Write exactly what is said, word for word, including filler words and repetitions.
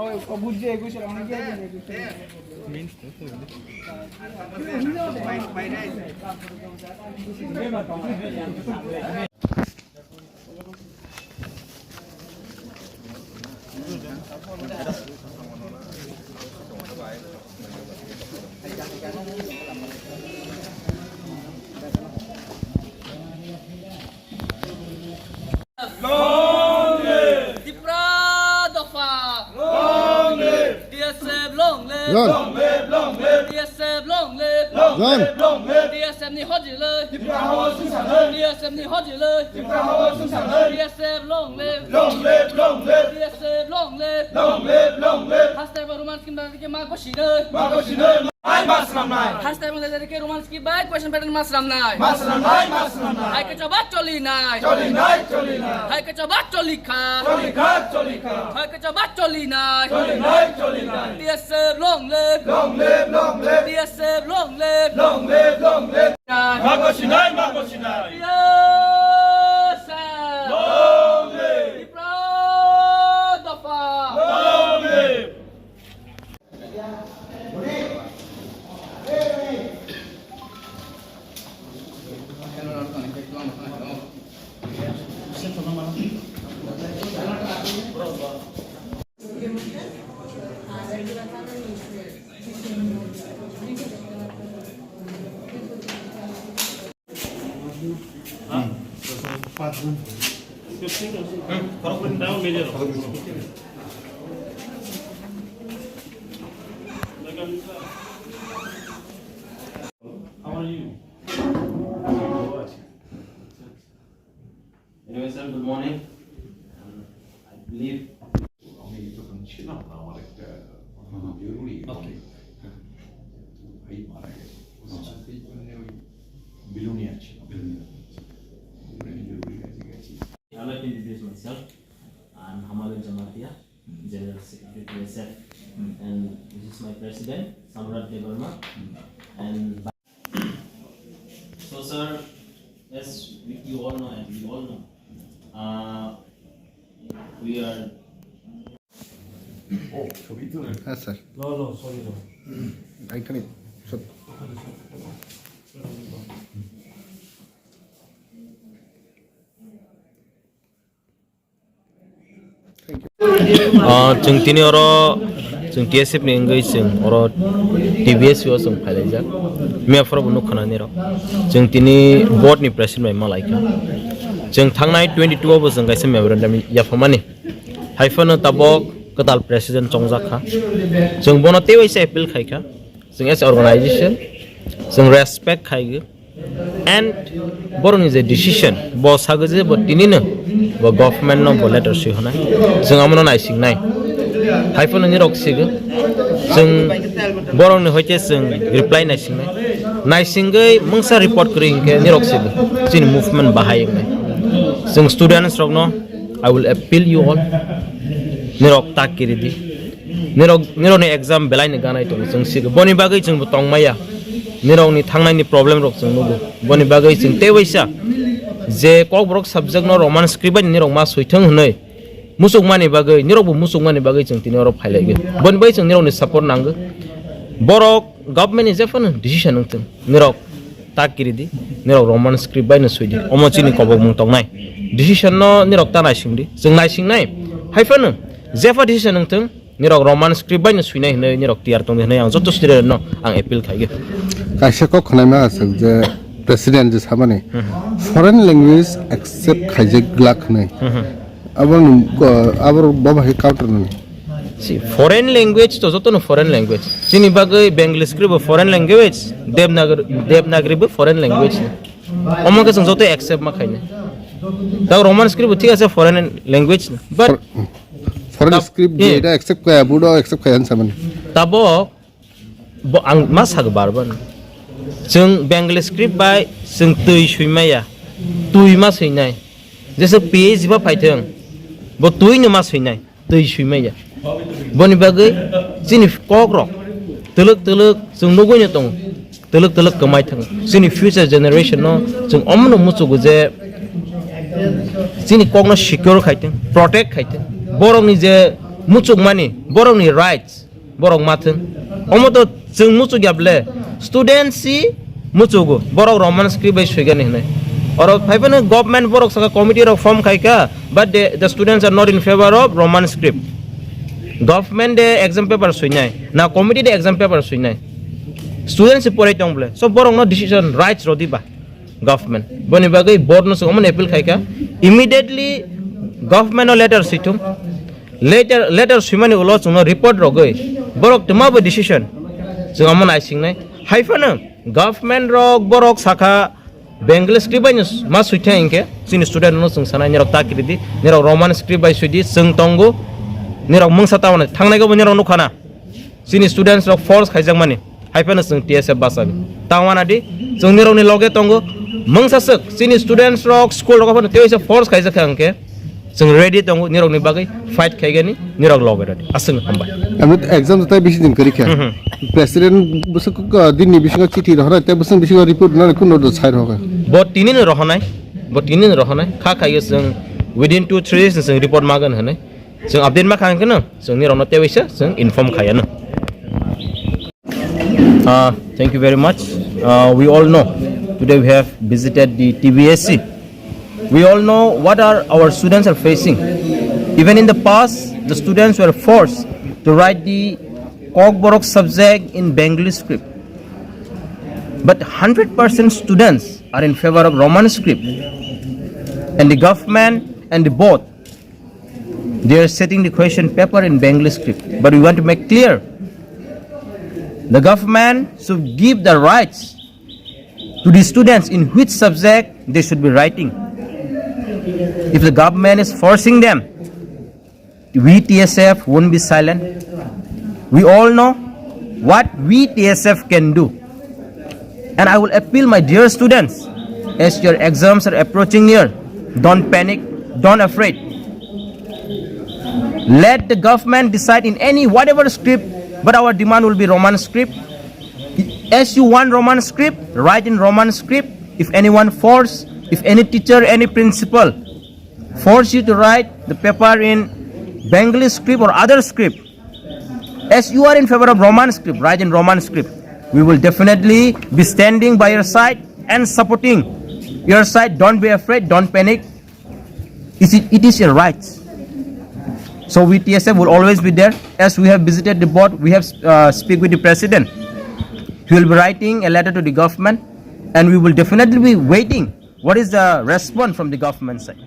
Long live! Tipra Dopha! Long live! T S F long live! Long live, long live! T S F long live! Long live, long live! T S F ni hojilwi! Tipra hawa sungsanai! T S F ni hojilwi! Tipra hawa sungsanai! T S F long live! Long live, long live! T S F long live! Long live, long live! Hastai ba Roman skin ba ke ma ko sinai! Ma ko sinai! Ai ma swnamnai! Hastai ba ke Roman skin ba question pattern ma swnamnai! Ma swnamnai, ma swnamnai! Hai ke choba choli nai! Choli nai, choli nai! Hai ke choba choli kha! Choli kha, choli kha! Hai ke choba choli nai! Choli nai, choli nai! T S F long live! Long live, long live! T S F long live! Long live, long live! Mago sinai, mago sinai! T S F! Long live! Tipra Dopha! Long live! How are you? Anyway, sir, good morning. And I believe আমি তখন ছিলাম না, আমার একটা জরুরি ওকে। ভাই মারা গেছে। আচ্ছা। সেই জন্য ওই বিলুনিয়া ছিল। বিলুনিয়া। বিলুনিয়া জরুরি কাজে গেছি। I'd like to introduce myself. I'm Hamalin Jamatia, General Secretary, T S F, and this is my President, Samrat Debbarma, and So, sir, as we, you all know and we all know, uh, we are হ্যাঁ sir. No, no, sorry, no. এখানে সব Ah, chwng tini oro chwng T S F ni wngwi chwng oro T B S o chwng phailaijak. Mia phoro bo nukha nani rok. Chwng tini board ni president bai malaikha. Chwng thangnai twenty two o bo chwng kaisa memorandum yaphamani. Haiphano tabok kwtal president chongjak kha. Chwng bono teiwaisa appeal khaikha. Chwng as a organization chwng respect khaigo. And borokni je decision, bo sago je bo tinino bo government no bo letter swi hwnai. Chwng amono naisingnai. Haiphano nirok sigo. Chwng borokni hoite chwng reply naisingnai. Naisingwi mungsa report kwrwi hinkhe nirok sigo. Chini movement bahai wngnai. Chwng students rokno I will appeal you all. Nirok tak kiri di. Nirok, nirokni exam belai ni ganai tongo, chwng sigo. Boni bagwi chwngbo tongmaya. Nirokni thangnaini problem rok chwng nugo. Boni bagwi chwng tei waisa je Kokborok subject no Roman script bai nirok ma soithwng hwnwi muchukmani bagwi, nirokbo muchukmani bagwi chwng tini oro phailaigwi. Boni bagwi chwng nirokni support nango. Borok government ni jephano decision wngthwng. Nirok tak kiri di, nirok Roman script bai no swi di. Omo chini kobokmung tongnai. Decision no nirok ta naising di. Chwng naising nai. Haiphano jepha decision wngthwng, nirok Roman script bai no swinai hinwi nirok tiyar tongdi hinwi ang joto student no ang appeal khaigwi. Kaisa kok khwnaima aswk je president je samani foreign language accept khaijak glak hinwi. Abo ni, uh, abo bo bahai counter nani. Si, foreign language to joto no foreign language. Chini bagwi Bengali script bo foreign language, Devanagari, Devanagari bo foreign language. Omo khe chwng joto accept ma khainai. Da Roman script bo thik ase foreign language, but foreign script je da accept kaya, budo accept kaya hinwi samani. Tabo Bo ang ma sago bar bar. Chwng Bengali script bai chwng twi swimaya. Twi ma swinai. Jesa P H D ba phaithwng. Bo twi no ma swinai. Twi swimaya. Boni bagwi chini kok rok twlwk twlwk chwng nugwi no tongo. Twlwk twlwk kwmai thang. Chini future generation no chwng omono muchugo je chini kok no secure khaithwng, protect khaithwng. Borokni je Muchukmani borokni rights, borok mathwng. Omo to chwng muchuk ya ble, student si muchugo, borok Roman script bai swigani hinwi. Oro phaiphano government borok saka committee rok form khaika, but the, the students are not in favor of Roman script. Government de exam paper swinai, na committee de exam paper swinai. Student si porai tong ble, so borok no decision rights rodi ba. Government. Boni bagwi board no chwng omo appeal khaika, immediately government no letter swithung. Letter, letter swimani ulo chwngno report rogwi borok twma bo decision chwng omo naisingnai. Haiphano government rok borok sakha Bengali script bai no ma switha hinkhe chini student no chwng sanai, nirok ta kiridi, nirok Roman script bai swidi, chwng tongo, nirok mungsa ta thangnai go bo nirok nukhana. Chini students rok force khaijakmani, haiphano chwng T S F bachagwi. Tangwana di, chwng nirokni loge tongo. Mungsa swk, chini students rok school rogo phano teisa force khaijak kha hwnkhe, chwng ready tongo nirokni bagwi fight khaigani, nirok loge ready. Aswk hambai. Ami exam tai bisi din kwrwi kha. Mhm. President bwswk, uh, dinni bisingo chithi rohornai, tei bwswk bisingo report rwnani kuno do sai rohor. Bo tinini rohonai, bo tinini rohonai. Kha khaio chwng within two three days chwng report magan hwnwi. Chwng update ma kha hwnkhe no, chwng nirokno tewaisa chwng inform khaiya no. Uh, thank you very much. Uh, we all know today we have visited the T B S C. We all know what are our students are facing. Even in the past, the students were forced to write the Kokborok subject in Bengali script. But hundred percent students are in favor of Roman script. And the government and the board, they are setting the question paper in Bengali script. But we want to make clear, the government should give the rights to the students in which subject they should be writing. If the government is forcing them, we T S F won't be silent. We all know what we T S F can do. And I will appeal, my dear students, as your exams are approaching near, don't panic, don't afraid. Let the government decide in any whatever script, but our demand will be Roman script. As you want Roman script, write in Roman script. If anyone force, if any teacher, any principal force you to write the paper in Bengali script or other script, as you are in favor of Roman script, write in Roman script. We will definitely be standing by your side and supporting your side. Don't be afraid, don't panic. It is, it is your right. So we T S F will always be there. As we have visited the board, we have, uh, speak with the president. He will be writing a letter to the government, and we will definitely be waiting what is the response from the government side.